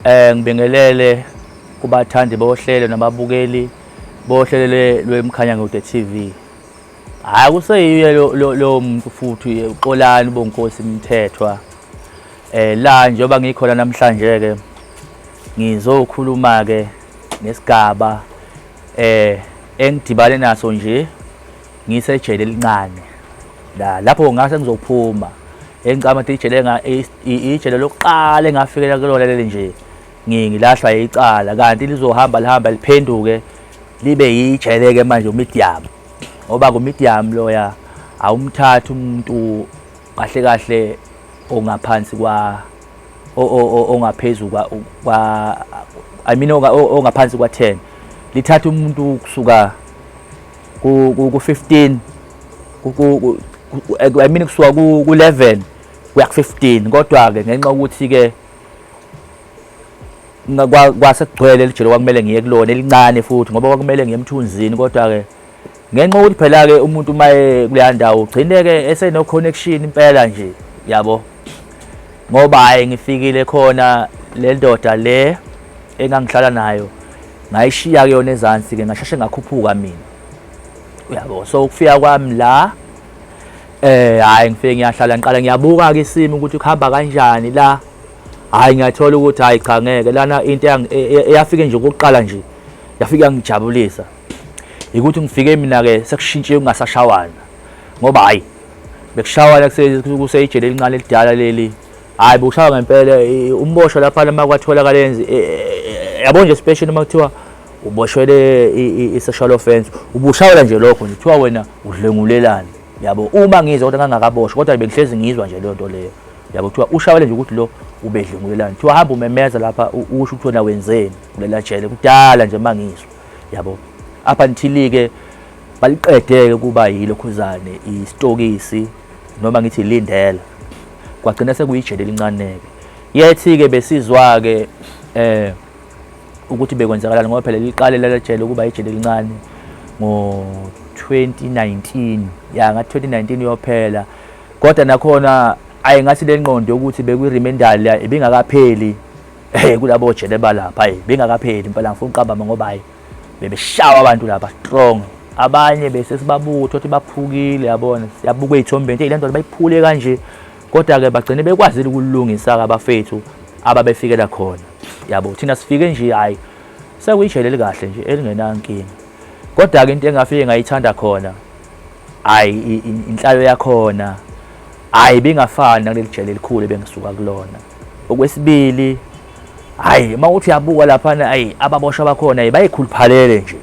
Ngibingelele kubathandi bohlelo nababukeli bohlelo lweMkhanyakude TV. Hhayi kuseyiye lo muntu futhi uXolani uBonkosi Mthethwa. La njengoba ngikhona namhlanje ke ngizokhuluma ke ngesigaba engidibane naso nje ngisejele elincane. La lapho ngase ngizophuma engicabanga ukuthi ijele ijele lokuqala engafikela kulona leli nje ngilahlwa icala kanti lizohamba lihamba liphenduke libe yijele-ke manje umedium ngoba kumedium loya awumthathi umuntu kahle kahle ongaphansi kwa ongaphezu kwa I mean ongaphansi kwa 10 lithatha umuntu kusuka ku 15 ku I mean kusuka ku 11 kuya ku 15 kodwa ke ngenxa ukuthi ke kwasekugcwele lijele kwakumele ngiye kulona elincane futhi ngoba kwakumele ngiye emthunzini kodwa ke ngenxa yokuthi phela ke umuntu uma kuleya ndawo ugcine ke eseno connection impela nje yabo ngoba hayi ngifikile khona le ndoda le engangihlala nayo ngayishiya ke yona ezansi ke ngasheshe ngakhuphuka mina uyabo. So ukufika kwami la hayi ngifike ngiyahlala ngiqala ngiyabuka ke isimo ukuthi kuhamba kanjani la. Hayi ngiyathola ukuthi hayi cha ngeke lana into eyafike nje okokuqala nje yafika yangijabulisa ukuthi ngifike mina ke sekushintshiwe kungasashawana ngoba hayi bekushawana kuseyijele elincane elidala leli. Hayi bokushawa ngempela umboshwa lapha uma kwatholakala enzi yabo nje special uma kuthiwa uboshwele i-sexual offense ubushawela nje lokho nje kuthiwa wena udlwengulelani yabo. Uma ngizwa kodwa ngangakaboshwa kodwa bengihlezi ngizwa nje leyo nto leyo yabo, kuthiwa ushawele nje ukuthi lo ubedlwengulelani, kuthiwa hamba umemeza lapha usho ukuthi wena wenzeni kulela jele kudala nje uma ngizwa yabo. Up until-ke baliqedeke kuba yilokhuzane isitokisi noma ngithi ilindela kwagcina sekuyijele elincane-ke. Yethi-ke besizwa-ke ukuthi bekwenzakalani ngoba phela liqale lelejele ukuba ijele elincane ngo-2019 ya ngathi 2019 uyophela kodwa nakhona ayi ngathi le ngqondo yokuthi bekwi-remendal ibingakapheli kulabo jele balapha hayi bengakapheli impela ngifuna uqamba ngoba hayi bebeshawa abantu lapha strong abanye bese sibabutha ukuthi baphukile yabona siyabuka ey'thombeni le nto bayiphule kanje kodwa-ke bagcine bekwazile ukulungisa-ke abafethu ababefikela khona yabo. Thina sifike nje hhayi sekuyijele elikahle nje elingenankinga kodwa-ke into engafike ngayithanda khona hhayi inhlalo yakhona hhayi bingafani nakuleli jele elikhulu ebengisuka kulona. Okwesibili hhayi uma uthi uyabuka laphana hhayi ababoshwa bakhona bayikhuluphalele nje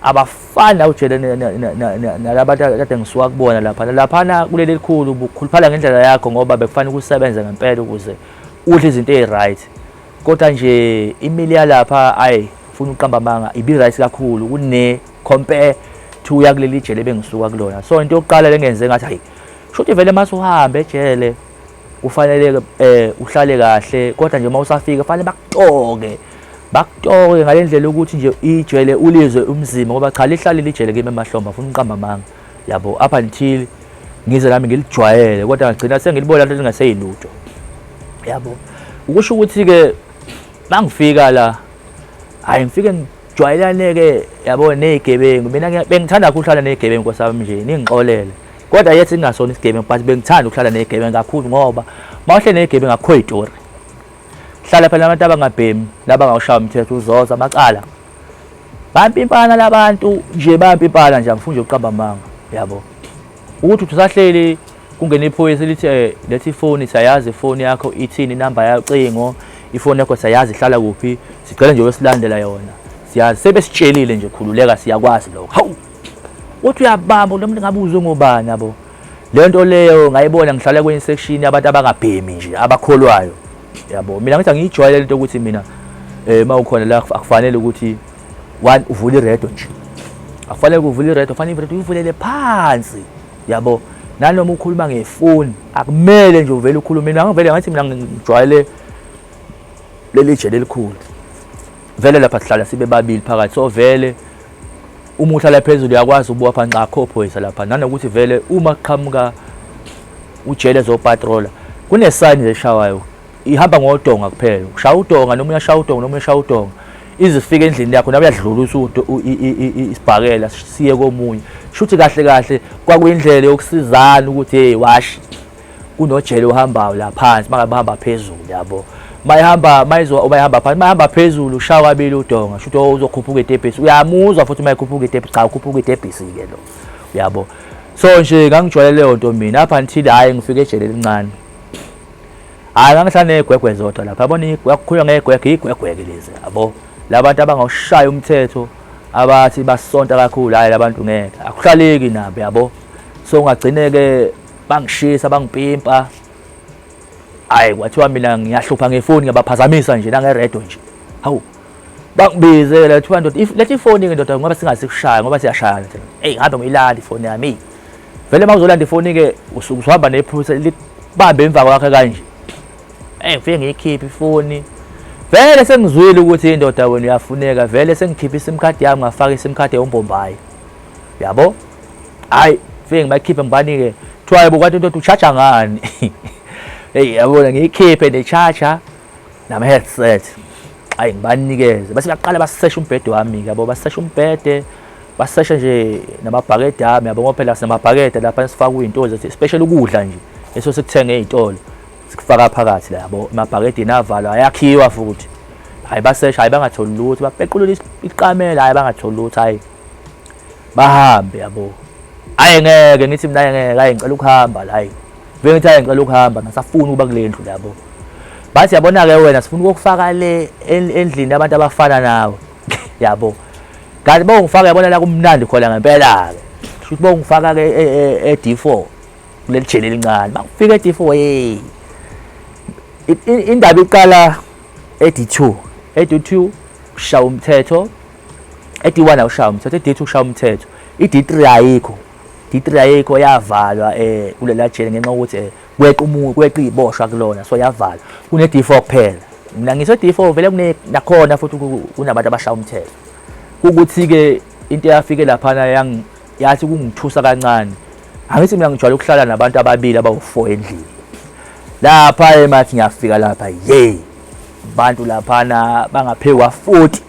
abafani nawujele nalabantu kade ngisuka kubona laphana laphana kuleli elikhulu ubukhuluphala ngendlela yakho ngoba bekufanele ukusebenza ngempela ukuze udle izinto eyi-right kodwa nje imili yalapha ayi funa uqamba amanga ibi-right kakhulu kune compare to uya kuleli jele ebengisuka kulona. So into yokuqala lengenze ngathi hayi shuthi vele mase uhambe ejele kufanele uhlale kahle kodwa nje uma usafika kufanele bakutoke bakutoke ngale ndlela ukuthi nje ijele ulizwe umzimba ngoba cha lihlale lijele kimi emahlombe afuna uqamba amanga yabo up until ngize nami ngilijwayele kodwa ngagcina sengilibona lento lingaseyilutho yabo. Ukusho ukuthi-ke mangifika la hhayi ngifike ngijwayelane-ke yabo ney'gebengu. Mina bengithanda kakhulu ukuhlala ney'gebengu nkosi yami nje ningixolele kodwa yethi ngingasona isigebengu but bengithanda ukuhlala ney'gebengu kakhulu ngoba uma uhleli ney'gebengu akukho y'tori. Hlala phela nabantu abangabhemi nabangawushaya umthetho uzoza amacala bayampimpana labantu nje bayampimpana nje angifuni nje ukuqamba amanga yabo. Ukuthi uthi usahleli kungena iphoyisa lithi lethi ifoni siyayazi ifoni yakho ithini inamba yacingo ifoni yakho siyayazi ihlala kuphi sicela nje uyosilandela yona siyazi sebesitshelile nje khululeka siyakwazi lokho. Hawu uthi uyabamba lo muntu ngabe uzwe ngobani yabo. Le nto leyo ngayibona ngihlala kwenye section yabantu abangabhemi nje abakholwayo yabo. Mina ngithi angiyijwayele lento ukuthi mina uma ukhona la akufanele ukuthi one uvule iredo nje akufanele uvule iredo kufanele iredo uyivulele phansi yabo. Nanoma ukhuluma ngefoni akumele nje uvele ukhulume. Mina ngivele ngathi mina ngijwayele leli jele elikhulu vele lapha sihlala sibe babili phakathi so vele uma uhlala phezulu uyakwazi ukubuka phansi akho phoyisa lapha nanokuthi vele uma kuqhamuka ujele ezopatrola kunesayini eshawayo Ihamba ngodonga kuphela, ushaya udonga noma uyashaya udonga noma uyashaya udonga, ize ifike endlini yakho, nawe uyadlula isibhakela siye komunye. Shuthi kahle kahle kwakuyindlela yokusizana ukuthi hey wash kunojele ohambayo la phansi, mangabe bahamba phezulu yabo, mayihamba mayizo mayihamba phansi, mayihamba phezulu ushaya kabili udonga, shuthi oh, uzokhuphuka itebhisi, uyamuzwa futhi mayikhuphuka itebhisi, cha ukhuphuka itebhisi ke lo, uyabo. So nje ngangijwayele leyo nto mina up until hhayi ngifike ejele elincane. Hhayi ngangihlala ney'gwegwe zodwa lapha, yabona kukhulunywa ngey'gwegwe, iy'gwegwe-ke lezi yabo, la bantu abangawushaya umthetho abathi basonta kakhulu, hhayi la bantu ngeke, akuhlaleki nabo yabo. So ngagcine-ke bangishisa bangipimpa, hhayi kwathiwa mina ngiyahlupha ngefoni, ngiyabaphazamisa nje nangeredo nje, hawu bangibizela kuthiwa ndoda letha ifoni-ke ndoda ngoba singazikushaya ngoba siyashayana thina. Eyi ngihambe ngiyilanda ifoni yami, eyi vele uma uzolanda ifoni-ke usuke usuhamba nephutha likubambe emva kwakhe kanje. Eyi ngifike ngiyikhiphe ifoni, vele sengizwile ukuthi indoda wena uyafuneka, vele sengikhiphe i-sim card yami ngafaka i-sim card yombombayi, yabo. Hhayi ngifike ngibakhiphe ngibanike, kuthiwa yebo kwathi indoda ushaja ngani? Eyi yabona ngiyikhiphe ne-charger nama-headset, ayi ngibanikeze, bese baqala basesha umbhede wami-ke yabo, basesha umbhede, basesha nje namabhakede ami yabo, ngoba phela sinamabhakede lapha esifaka kuyinto zethu, especially ukudla nje eso sikuthenga ey'tolo sikufaka phakathi la yabo, emabhakedeni avalwa ayakhiwa futhi. Hhayi basesha, hhayi bangatholi lutho, bapequlula iqamela, hhayi bangatholi lutho, hhayi bahambe yabo. Hhayi ngeke ngithi mina, ngeke, hhayi ngicela ukuhamba la, hhayi vele ngithi hhayi ngicela ukuhamba, ngisafuni ukuba kule ndlu yabo. Bathi yabona-ke wena sifuna ukukufaka le endlini abantu abafana nawe yabo, kanti bongifaka yabona la kumnandi khona ngempela-ke, shuthi bongifaka-ke e-D4 kuleli jele elincane. Bangifika e-D4, hey indaba iqala e-D2, e-D2 ushaya umthetho, e-D1 awushaya umthetho, e-D2 ushaya umthetho, i-D3 ayikho, D3 ayikho, yavalwa kulela jele ngenxa yokuthi kweqa umuntu, kweqa iziboshwa kulona, so yavalwa. Kune-D4 kuphela. Mina ngisho D4 vele kune nakhona futhi kunabantu abashaya umthetho. Ukuthi-ke into eyafike laphana yathi kungithusa kancane. Angithi mina ngijwayele ukuhlala nabantu ababili abawu-4 endlini. Lapha emathi ngiyafika lapha, yey, abantu laphana bangaphekwa 40.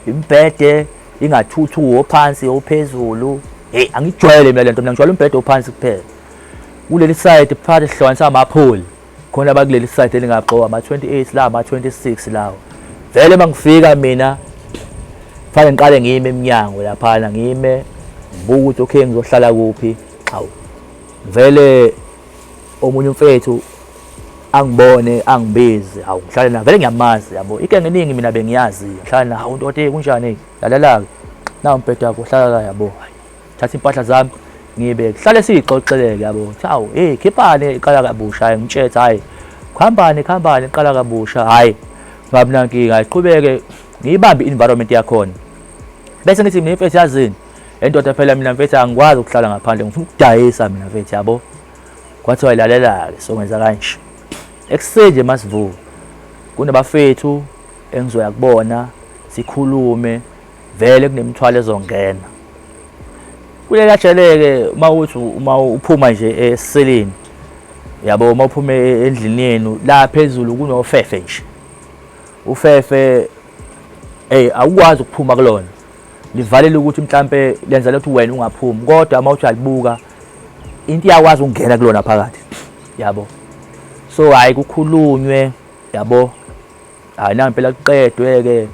Imbhede ingathuthu ophansi ophezulu. Hey, angijwayele mina lento, mina ngijwayele umbhede ophansi kuphela. Kuleli side phakathi sihlukanisa amapholi, khona abakuleli side elingagqoka ama-28 la, ama-26 lawo. Vele mangifika mina kufanele ngiqale ngime emnyango laphana, ngime ngibuke ukuthi okay ngizohlala kuphi. Hawu, vele omunye umfethu angibone angibize, hawu ngihlale naye, vele ngiyamazi yabo, igenge eningi mina bengiyazi, ngihlala naye, hawu ndoda kunjani, lalela-ke nawu umbhede wakho uhlala la yabo, thatha impahla zami ngibe kuhlale siyixoxeleke yabo, hawu hey khiphani iqala kabusha, ngitshethe hayi khambani khambani iqala kabusha, hayi ngabi nankinga, ayiqhubeke ngiyibambe i-environment yakhona. Bese ngithi mina mfethu yazini endoda phela mina mfethu angikwazi ukuhlala ngaphandle, ngifuna ukudayisa mina mfethu yabo. Kwathiwa ilalela-ke so ngenza kanje, ekuseni nje masivuka kunabafethu engizoya kubona sikhulume, vele kunemithwalo ezongena kulela jele-ke. Uma uthi uma uphuma nje esiseleni yabo, uma uphuma endlini yenu la phezulu kunofefe nje, ufefe hey awukwazi ukuphuma kulona, livalele ukuthi mhlampe lenza ukuthi wena ungaphumi, kodwa uma uthi uyalibuka into iyakwazi ukungena kulona phakathi yabo. So hayi kukhulunywe yabo, hayi nangempela kuqedwe-ke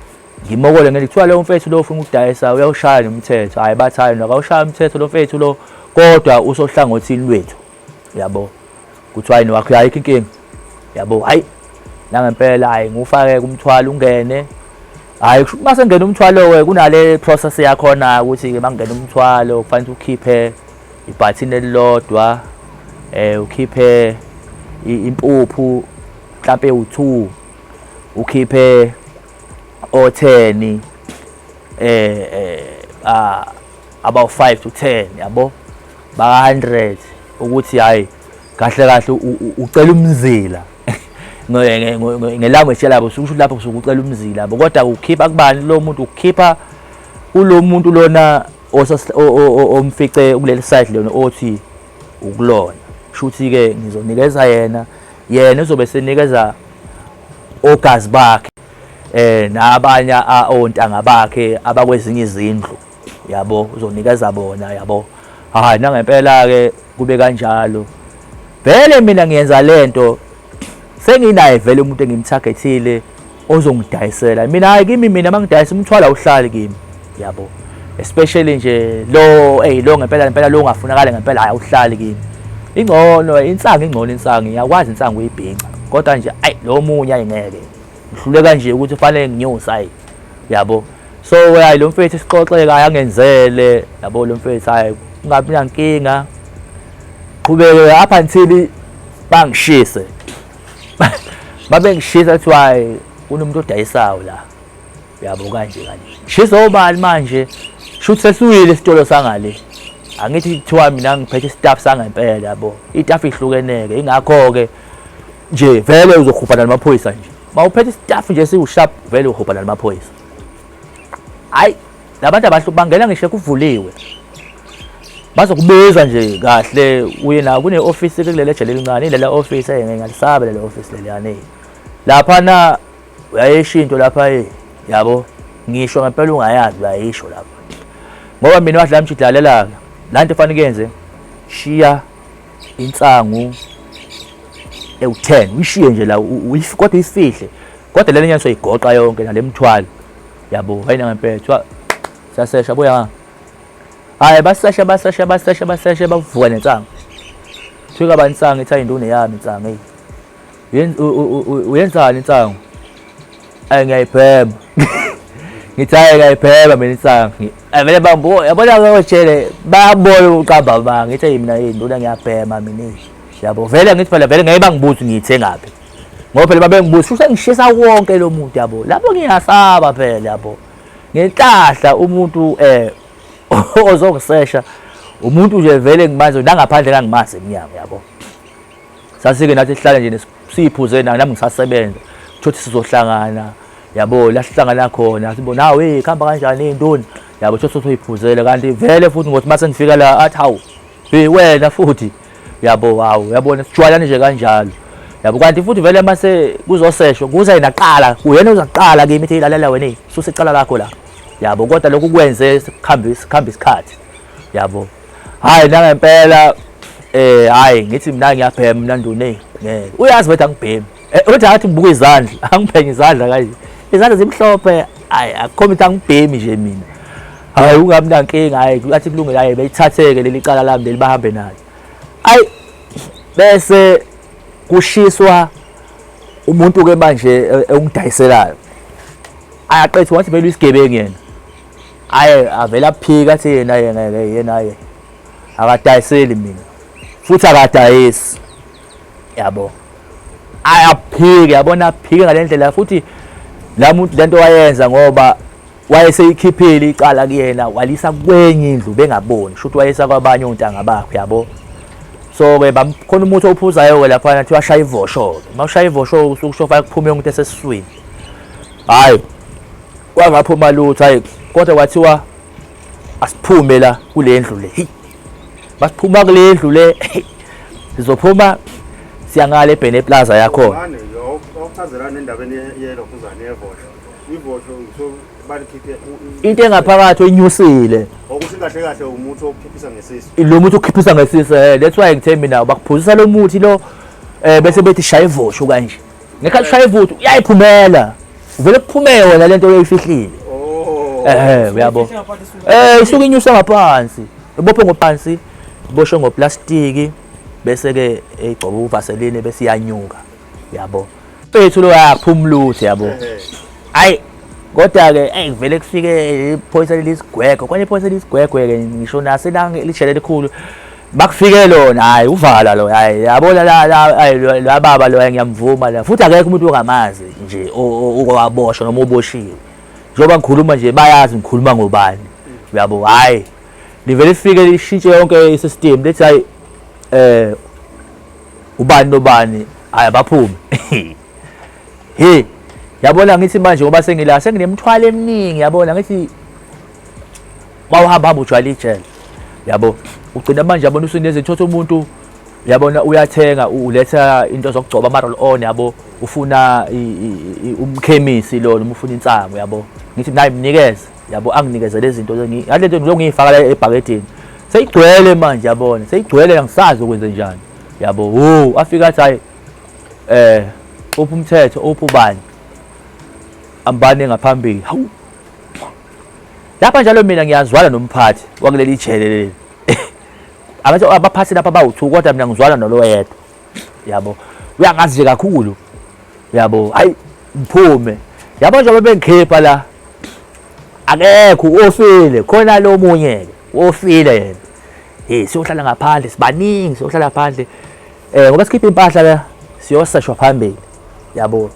ngimokole ngeke kuthiwa lo mfethu lo ufuna ukudayisa uyawushaya nomthetho. Hayi bathi hayi akawushaya umthetho lo mfethu lo, kodwa usohlangothini lwethu yabo, kuthiwa hayi nowakho ayikho inkinga yabo. Hayi nangempela hayi ngiwufake kumthwalo ungene, hayi uma sengena umthwalo-ke kunale process yakhona ukuthi-ke uma kungena umthwalo kufanele ukhiphe ibhathini elilodwa, ukhiphe impuphu mhlampe ewu-2, ukhiphe o-10 about 5 to 10 yabo, baka 100, ukuthi hayi kahle kahle ucela umzila ngelanguage yalabo, usho lapho usuke ucela umzila yabo, kodwa ukhipha kubani lo muntu, ukhipha kulo muntu lona omfice kuleli side lona othi ukulona, shuthi ke ngizonikeza yena, yena uzobe senikeza ogazi bakhe nabanye ontanga bakhe abakwezinye izindlu yabo, uzonikeza bona yabo. Hayi, nangempela ke kube kanjalo. Vele mina ngiyenza lento senginaye vele umuntu engimtargethile ozongidayisela mina. Hayi, kimi mina mangidayisa umthwalo awuhlali kimi yabo, especially nje lo, hey, lo ngempela ngempela lo ungafunakala ngempela, hayi, awuhlali kimi. Ingcono insangu, ingcono insangu, ngiyakwazi insangu uyibhinca, kodwa nje ayi, lo munye ayingeke ngihluleka nje ukuthi kufanele nginyuse, hayi yabo. So hayi, lo mfethu sixoxeka angenzele yabo, lo mfethu hayi, kungabi nankinga, qhubeke up until bangishise. Babengishisa, kuthiwa hayi, kunomuntu odayisayo la yabo, kanje kanje. Shisa obani manje? Shuthi sesiwile isitolo sangale. Angithi kuthiwa mina ngiphethe istaff sangempela yabo, istaff ihlukeneke, ingakho-ke nje vele uzohubhana namaphoyisa nje. Mawuphethe istaff nje siwusharp, vele uhubhana namaphoyisa. Hayi, labantu abahle bangena ngisho kuvuliwe, bazokubiza nje kahle uye na kune office kulele jele elincane, ilela office engingalisaba lele office leliyana lapha na, uyayisho into lapha yabo, ngisho ngempela ungayazi uyayisho lapha, ngoba mina wadla mjidlalela la nto fanele kuyenze, shiya insangu ewu-10, uyishiye nje la, kodwa uyifihle, kodwa lena nyaniso igoqa yonke nale mthwalo yabo. Hayi, ngempela kuthiwa siyasesha, buya. Hayi, basesha basesha basesha basesha, bavuka nensangu. Kuthiwa kabani insangu? Ithi ayinduna yami insangu. Hey, uyenzani insangu? Ayi, ngiyayibhema. Ngithi hayi, ngiyayibhema mina insangu. Vele bambo yabona ke ojele bayabona uqamba amanga. Ngithi hey, mina induna ngiyabhema mina yabo. Vele ngithi phela vele ngeke bangibuze ngiyithengaphi, ngoba phela babengibuza futhi ngishisa wonke lo muntu yabo. Lapho ngiyasaba phela yabo, ngenhlahla umuntu ozongisesha umuntu nje vele ngimazi nangaphandle, kangimazi emnyango yabo. Sasike nathi sihlale nje siyiphuze nami ngisasebenza, thothi sizohlangana yabo, la sihlangana khona sibona, hawu, hey, khamba kanjani intoni yabo, thothi soyiphuzele. Kanti vele futhi ngothi mase ngifika la athi, hawu, hey, wena futhi yabo, hawu, yabona sijwayelane nje kanjalo yabo. Kanti futhi vele mase kuzoseshwa kuza yena qala, uyena uzaqala kimi, ithi lalela wena, susa icala lakho la yabo, kodwa lokhu kwenze sikhambe sikhambe isikhathi yabo. Hayi, nangempela hayi, ngithi mina ngiyabhema mina ndune, ngeke uyazi bethu angibhemi. Uthi athi ngibuka izandla, angiphenye izandla kanje, izandla zimhlophe, hayi, akukhombi ukuthi angibhemi nje mina. Hayi, ungabi nankinga, hayi, athi kulungile, hayi, beyithatheke leli cala lami leli, bahambe nalo. Ayi, bese kushiswa umuntu ke manje ongidayiselayo, ayaqethu wathi vele isigebengu yena. Aye, avela aphika, athi yena yena yena ye akadayiseli mina futhi akadayisi yabo. Ayaphike yabona, aphike ngale ndlela futhi la muntu lento wayenza ngoba wayeseyikhiphile icala kuyena, walisa kwenye indlu bengaboni, shuthi wayesa kwabanye ontanga bakhe yabo. So ke bamkhona umuthi owuphuzayo ke lapha, kuthiwa shaya ivosho ke, mawushaya ivosho usuke ushofa kuphume yonke into esesiswini. Hayi, kwangaphuma lutho, hayi, kodwa kwathiwa asiphume la kule ndlu le. Hey, basiphuma kule ndlu le, sizophuma siyangale eBhene Plaza yakhona. Mane, awuchazelani endabeni yelokhuzane yevosho. Ivosho ngisho balikhiphe into engaphakathi oyinyusile. Okusho kahle kahle umuthi wokukhiphisa ngesisu. Lo muthi ukukhiphisa ngesisu, that's why ngithe mina bakuphuzisa lo muthi lo, bese bethi shaya ivosho kanje. Ngekhathi shaya ivosho uyayiphumela, uvele kuphume wena lento oyifihlile. Oh. Uyabo, isuke inyusa ngaphansi, ibophe ngophansi, iboshwe ngoplastiki, bese ke igcoba uvaseline, bese iyanyuka yabo. Mfethu lo ayaphuma lutho yabo. Hayi, kodwa ke ey, vele kufike iphoyisa lelisigwegwe, kwanye iphoyisa lisigwegwe ke, ngisho nase lijele elikhulu bakufike lona, hayi, uvala lo, hayi, yabona la la, hayi, la baba lo ngiyamvuma la, futhi akekho umuntu ongamazi nje owaboshwa noma oboshiwe, njengoba ngikhuluma nje bayazi ngikhuluma ngobani uyabo. Hayi, livele lifike lishintshe yonke isystem, lethi hayi, ubani nobani, hayi, abaphume. He, yabona ngithi manje ngoba sengila senginemithwalo eminingi yabona, ngithi mawuhamba hamba ujwayele ijele yabo, ugcina manje yabona usuneze thotha umuntu Uyabona uyathenga uletha into zokugcoba ama roll on yabo, ufuna umkhemisi lo noma ufuna insangu yabo. Ngithi nayi mnikeze yabo, anginikeze lezi zinto ngale nto ngiyifaka la ebhakedeni. Seyigcwele manje yabona, seyigcwele angisazi ukwenze njani yabo. Wo afika athi hayi uphi umthetho, uphi ubani ambane ngaphambili. Hawu lapha njalo mina ngiyazwana nomphathi wakuleli jele leli. Akathi abaphathi lapha bawu-2 kodwa mina ngizwana nalo yedwa yabo, uyangazi nje kakhulu yabo. Hayi ngiphume yabo, njengoba bengikhipha la akekho ofile khona lo munye ke ofile yena. Hey siyohlala ngaphandle sibaningi, siyohlala phandle ngoba sikhipha impahla la siyoseshwa phambili yabo,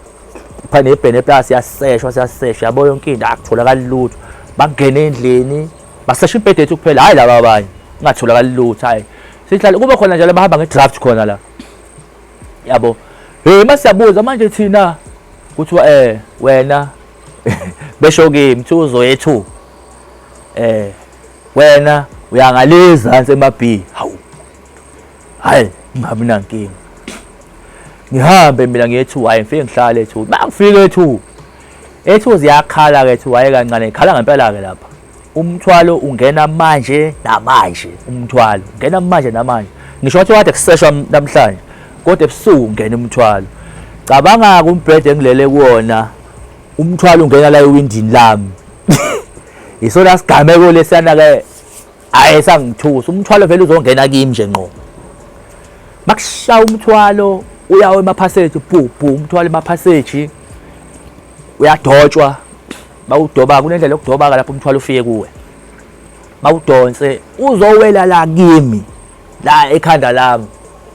pha nebhene plus siyaseshwa siyaseshwa yabo, yonke into akutholakali lutho. Bangena endlini basesha imbhede yethu kuphela, hayi laba abanye kungatholakali lutho. Hayi sihlale kube khona njalo bahamba ngedraft khona la yabo. Hey masiyabuza manje thina kuthiwa wena besho kimi kuthiwa uzoyethu wena uyangaleza ema-B. Hawu hayi ngingabi nankinga, ngihambe mina ngiye 2. Hayi ngifike ngihlale 2, mangifike 2 ethu ziyakhala ke 2. Hayi kancane ikhala ngempela ke lapha, umthwalo ungena manje namanje, umthwalo ungena manje namanje. Ngisho wathi kade kuseshwa namhlanje kodwa ebusuku ungena umthwalo. Cabanga umbhede engilele kuwona, umthwalo ungena la ewindini lami. Isona sigameko lesiyana ke hayi sangithusa, umthwalo vele uzongena kimi nje ngqo. Makushaya umthwalo uyawa emaphaseji, bu bu umthwalo emaphaseji uyadotshwa, bawudoba kunendlela yokudoba lapho umthwalo ufike kuwe, bawudonse uzowela la kimi la ekhanda lami.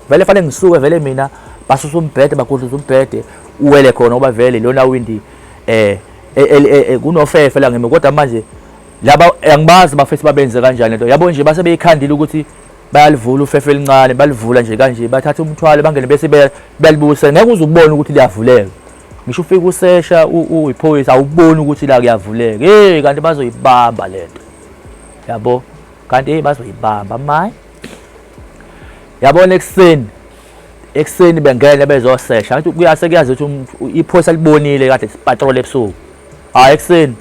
Vele fanele ngisuke vele mina, basusa umbhede bagudluza umbhede uwele khona ngoba vele lona windi kunofefe la ngimi. Kodwa manje laba angibazi bafethu babenze kanjani lento yabo nje, base beyikhandile ukuthi bayalivula ufefe elincane, balivula nje kanje, bathatha umthwalo bangene bese bayalibusa, ngeke uze ubone ukuthi liyavuleka. Ngisho ufika usesha uyiphoyisa awuboni ukuthi la kuyavuleka. Hey kanti bazoyibamba lento yabo, kanti hey bazoyibamba maye yabona. Ekuseni ekuseni bengene bezosesha, ngathi kuyase kuyazi ukuthi iphoyisa libonile kade sipatrol ebusuku. Hayi ekuseni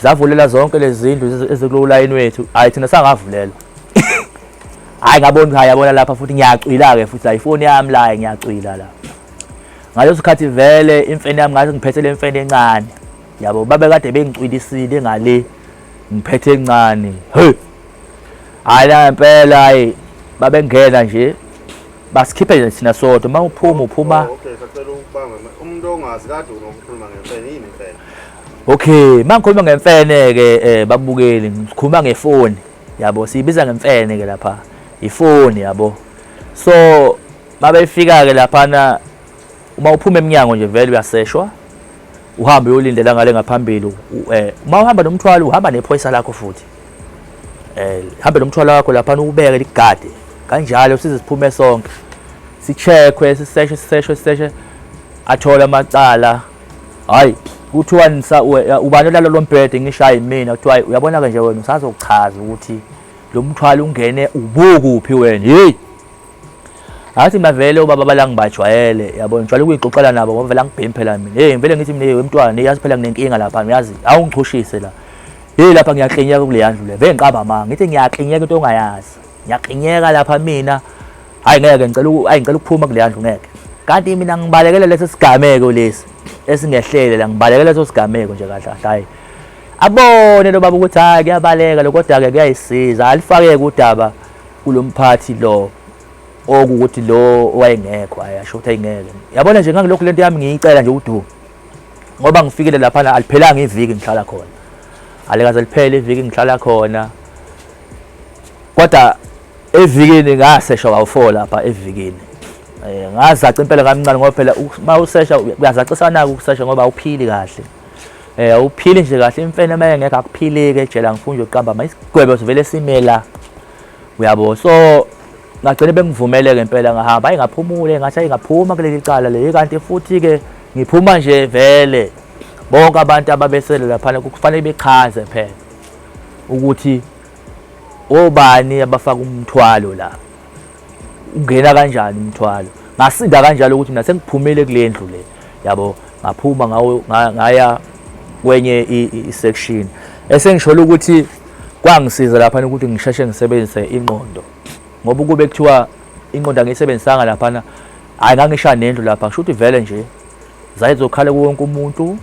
zavulela zonke lezi zindlu ezikulo line wethu, hayi thina sangavulelwa. Hayi ngabona, hayi yabona lapha futhi ngiyacwila ke futhi la ifoni yami la ngiyacwila la. Ngaleso sikhathi vele imfene yami ngathi ngiphethe le mfene encane yabo, babe kade bengicwilisile ngale ngiphethe encane. Hey hayi la ngempela, hayi babengena nje basikhiphe nje thina sodwa, uma uphuma uphuma. Okay, sacela ukubamba umuntu ongazi kade unokukhuluma ngemfene, yini imfene? Okay, mangikhuluma ngemfene ke babukeli, ngikhuluma ngefoni yabo, siyibiza ngemfene ke lapha, ifoni yabo. So mabefika ke laphana, uma uphuma eminyango nje vele uyaseshwa, uhambe uyolindela ngale ngaphambili. Uma uhamba nomthwalo uhamba nephoyisa lakho futhi, hambe nomthwalo wakho laphana ubeke ligade kanjalo size siphume sonke, sicheckwe siseshe siseshe siseshe, athola amacala. Hayi kuthiwa ubani olala lo mbhede, ngisho hayi mina. Kuthiwa uyabona ke nje wena usazochaza ukuthi lo mthwalo ungene ubukuphi wena. Hey athi mina vele ubaba bala ngibajwayele yabo, ngijwayele ukuyixoxela nabo ngoba vele angibhemi phela mina. Hey ngivele ngithi mina wemntwana yazi phela nginenkinga lapha, uyazi awungichushise la. Hey lapha ngiyaklinyeka kule yandlu le, vele ngiqaba manga ngithi ngiyaklinyeka into ongayazi, ngiyaklinyeka lapha mina. Hayi ngeke ngicela, hayi ngicela ukuphuma kule yandlu ngeke. Kanti mina ngibalekela leso sigameko lesi esingehlele la, ngibalekela leso sigameko nje kahle kahle. Hayi abone lo baba ukuthi hayi kuyabaleka lo, kodwa ke kuyayisiza alifake udaba kulomphathi lo okuwukuthi lo owayengekho. Hayi asho ukuthi ayingeke yabona nje, ngangilokhu lento yami ngiyicela nje udumo ngoba ngifikile laphana aliphelanga iviki ngihlala khona, alikaze liphele iviki ngihlala khona. Kodwa evikini ngasesha kawu-4 lapha evikini. Ngazaca impela kamncane ngoba phela uma usesha kuyazacisana ukusesha ngoba awuphili kahle. Awuphili nje kahle imfene uma engekho akuphileki ejele, angifuni nje ukuqamba ama isigwebo sivele sime la uyabo. So ngagcina bengivumele ngempela ngahamba, hayi ngaphumule ngathi hayi ngaphuma kuleli cala le. Kanti futhi ke ngiphuma nje vele bonke abantu ababesele laphana kufanele bechaze phela ukuthi obani abafaka umthwalo la. Ungena kanjani umthwalo? Ngasinda kanjalo ukuthi mina sengiphumile kule ndlu le, yabo. Ngaphuma ngawo ngaya kwenye i-section. Esengisholo ukuthi kwangisiza laphana ukuthi ngisheshe ngisebenzise ingqondo, ngoba ukube kuthiwa ingqondo angiyisebenzisanga laphana, hhayi ngangisha nendlu lapha, kusho ukuthi vele nje zayizokhala kuwonke umuntu.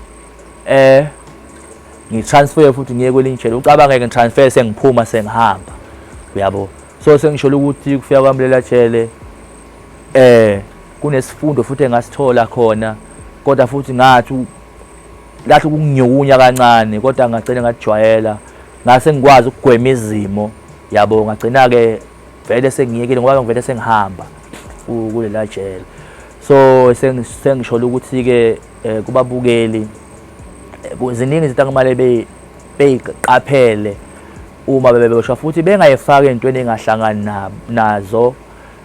Ngitransfer futhi ngiye kwelinye ijele, ucabange-ke ngitransfer sengiphuma sengihamba, uyabo. So sengisholo ukuthi kufika kwami lela jele kunesifundo futhi engasithola khona, kodwa futhi ngathi lathi ukunginyukunya kancane, kodwa ngagcina ngajwayela, ngase ngikwazi ukugwema izimo, yabo. Ngagcina-ke vele sengiyekile ngoba ngivele sengihamba kulela jele. So sengisholo ukuthi-ke kubabukeli, ziningi izinto akumele beyiqaphele uma bebeboshwa, futhi bengayifaki ey'ntweni ey'ngahlangani nazo,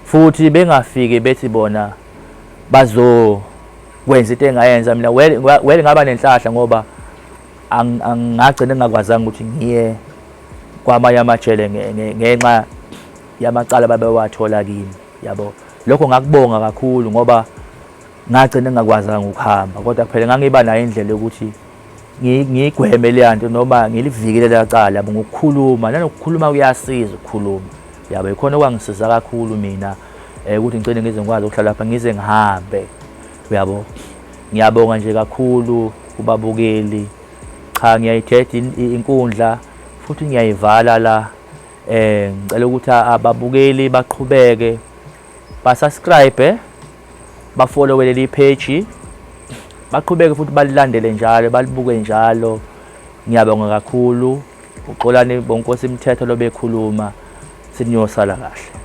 futhi bengafiki bethi bona bazokwenza into engayenza mina. Well, ngaba nenhlahla ngoba angagcina ngingakwazanga ukuthi ngiye kwamanye amajele ngenxa yamacala babewathola kimi, yabo. Lokho ngakubonga kakhulu ngoba ngagcina ngingakwazanga ukuhamba, kodwa phela ngangiba nayo indlela yokuthi ngiyigweme leya nto noma ngilivikele lela cala, yabo, ngokukhuluma. Nanokukhuluma kuyasiza ukukhuluma, yabo. Ikhona okwangisiza kakhulu mina ukuthi ngigcine ngize ngikwazi ukuhlala lapha ngize ngihambe, uyabo. Ngiyabonga nje kakhulu kubabukeli. Cha, ngiyayithetha inkundla futhi ngiyayivala la. Ngicela ukuthi ababukeli baqhubeke basubscribe, bafollowe leli page, baqhubeke futhi balilandele njalo, balibuke njalo. Ngiyabonga kakhulu. Uxolani Bonkosi Mthetho lobekhuluma, siniyosala kahle.